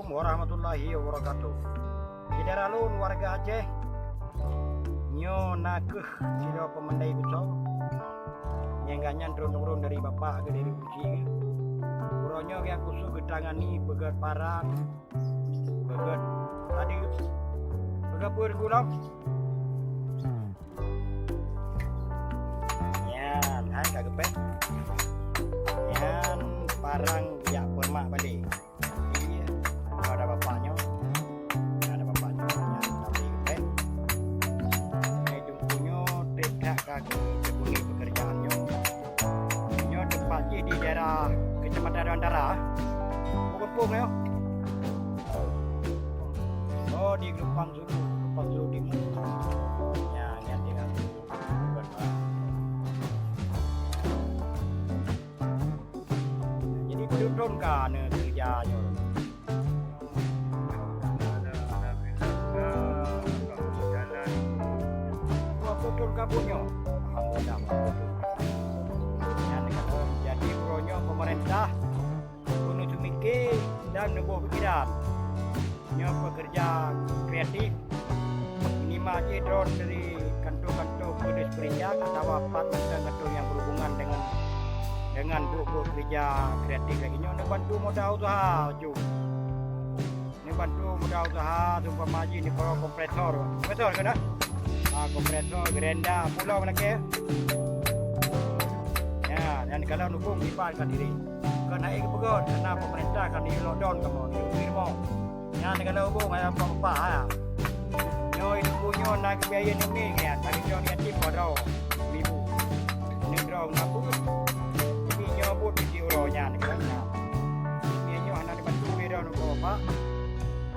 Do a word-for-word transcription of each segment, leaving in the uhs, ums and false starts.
Warahmatullahi wabarakatuh. Syedara lôn warga Aceh, nyoe na kheueh sidroe peumeundai beusoe nyang gobnyan turôn-turôn dari bapak geuh dari Uci geuh. Uroe nyoe nyang khusos geutangani peugöt parang, peugöt adeueng, peugöt peue gulong. Nyan, hai ka geupéh. Nyan parang jak peurumak balek. Iya. Ada bapaknya. Ada bapaknya. Nyan, tapi geupéh. Eh, jumpu nyoe, trép that ka geupeugöt peukeurjaan nyoe. Nyoe teumpat jih di daerah Kecamatan Dewantara. Bukon pong nyoe. Oh, di Gelumpang Sulu, Gelumpang Sulu Timur. Ya, nyan tinggal. Jadi, beutôi ka neukeureuja nyoe. Wah, beutôi ka buet nyoe. Alhamdulillah, beutôi. Nyan, jadi, uroe nyoe pemerintah Keuneuk teumike dan neuboh pikiran. Nyoe peukeureuja kreatif. Minimal jih droen dari kantor-kantor peudes peurintah atawa pat mantong kantor nyang berhubungan dengan, dengan buet-buet keureuja kreatif lagèe nyoe neubantu modal usaha ju. Neubantu modal usaha, seumpama jih neupeurok kompresor. Kompresor keuh na? Ah, kompresor, gerenda, pulo lakèe. Ya, dan kalau dukung kiban ka diri. Kon hana geupeugöt, karena pemerintah ka neuyue lockdown kamoe, neuyue ubé rumoh. Nyan kalau hubung ayah bapak-bapak, ha. Nyoe ibu nyoe na geubiaya nyoe mie nyan, bagi nyoe yatim padum ribu. Nyoe droe ngaku. Jadi nyoe buet di uroe nyan, kan, nyan. Nyoe hana dibantu ubé droe bapak.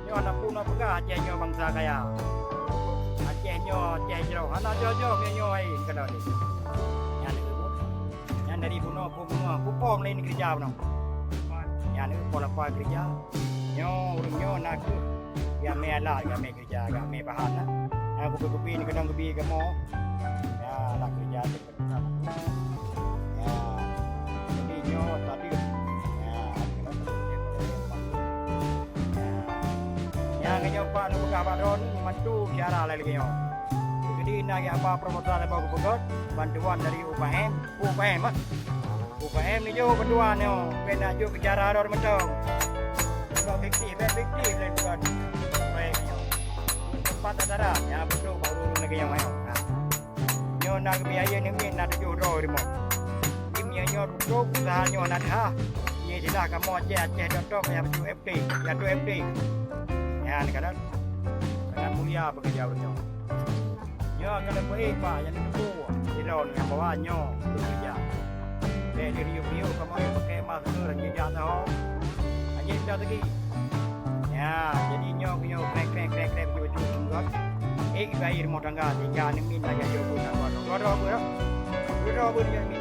Nyoe hana pun peugah Aceh nyoe bansa kaya. Aceh nyoe, Aceh jroh. Hana jroh-jroh nyoe, nyoe hai keudroe nyoe. Nyan geubuet. Nyan dari bunoe, bunoe, bukon laén keureuja bunoe. Nyan geupoh lapar keureuja. Nyoe, ureueng nyoe na kheueh. Geumè alat, geumè keureuja, geumè bahan lah. Nyan kupi-kupi ni keudong geubi kamoe. Ya, lah keureuja. Ya. Jadi nyoe tadi. Ya. Ya, nyoe Pak neupeugah bak droeneuh mantu syara lagèe nyoe. Jadi na haba proposal haba geupeugöt bantuan dari U K M, U K M, ah. U K M ni jok bantuan nyoe, pen nak jok keu syara droeneuh mantong. Bukan fiktif, pen fiktif laén bukan. Baik nyoe. Teumpat acara, ya beutôi baru lagèe nyoe. Nah. Nyoe na geubiaya nyoe na tujoh droe rumoh. Di meunyoe nyoe tutup, usaha nyoe na deuh. Nyoe istilah kamoe Aceh, Aceh dot com, ya, tujuh F T, ya, tujuh F T. Nyan kadang sangat mulia pekerja ureueng nyoe. Nyoe akan leubeh, Pak, nyang neuteupeue, sidroe nyang bahwa nyoe bekerja. Bèk neuriuh-riuh kamoe pakai masker, jijak tahu. Hanya kita lagi. Ya, jadi nyoe, nyoe krek, krek, krek, krek, baju-baju sunggot. Eh, bayi rumah tangga, tinggal neumi lagèe jauh pun tak kuat. Dua-dua pun, dua-dua pun neumi.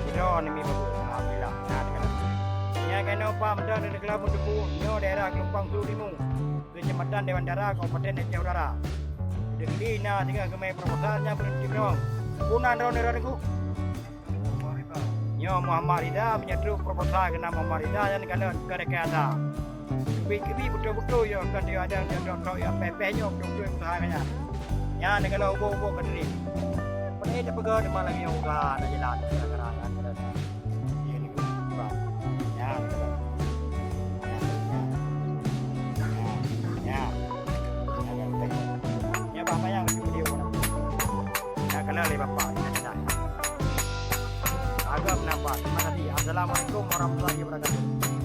Dua-dua neumi bagus. Alhamdulillah. Nah, sekarang. Ya, kena paham dah, ada kelam untuk bu. Nyoe daerah Gelumpang Sulu Timur, Kecamatan Dewantara, Kabupaten Aceh Utara. Deungon na singoh geumè proposal nyang berhenti nyoe. Punan droe ni, droe ni. Nyoe Muhammad Ridha, meunyoe trok proposal keunan Muhammad Ridha, nyan ka lheueh keu rekayasa. Keubiet-keubiet beutôi-beutôi nyoe, kon dia ada, dia ada kok ya pèh-pèh nyoe, beutôi-beutôi usaha nyan. Nyan kalau ubok-ubok ka diri. Pada dia peugah, dia malah nyoe usaha, ada jalan, ada jalan, ada jalan. Dia ni, Pak. Nyan, nyan, nyan. Nyan, nyan. Nyan, Pak, payah video. Nyan, kena lé Bapak, nyan, nyan. Agam nampak. Terima kasih. Assalamualaikum warahmatullahi wabarakatuh.